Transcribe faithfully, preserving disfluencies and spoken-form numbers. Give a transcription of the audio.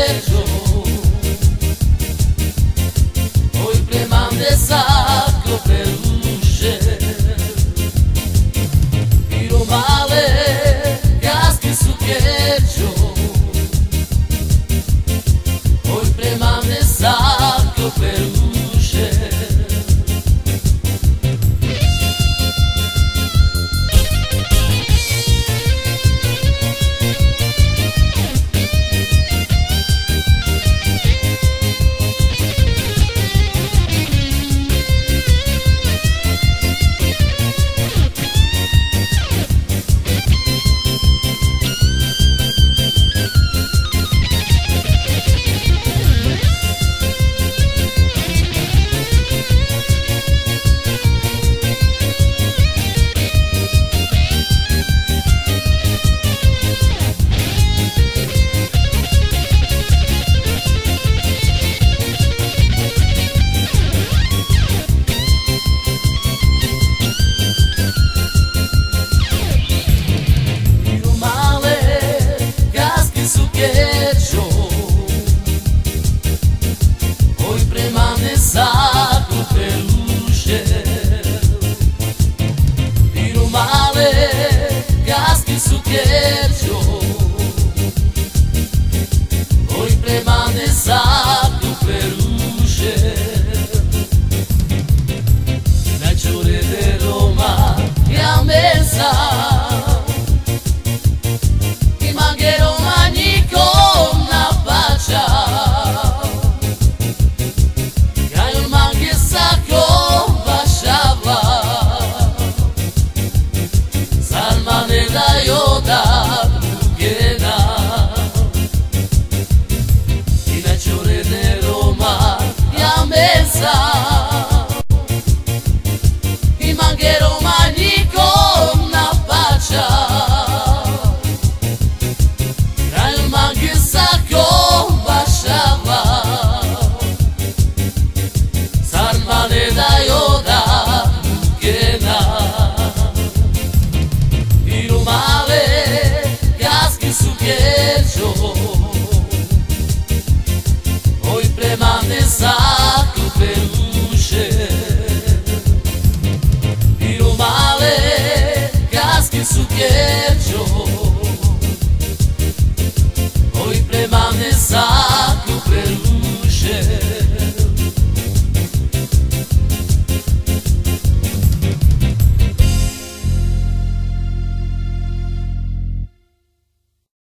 kergjo, oj premande sakro peruše. Piro male, kaske so kergjo, oj premande sakro peruše. Piro male, kaske so kergjo, oj premande sakro peruše. Piro male, kaske so kergjo, oj premande sakro peruše. Naj čore de Roma, ja me sa, i mange Roma nikom na pača. Kaj mange sako bašava, sar mane da jodar lugena. I naj čore de Roma, ja me sa, i mange Roma nikom na pača. Kaj mange sako bašava, sar mane da jodar lugena. Piro male, kaske so kergjo, oj premande sakro peruše. Piro male, kaske so kergjo, oj premande sa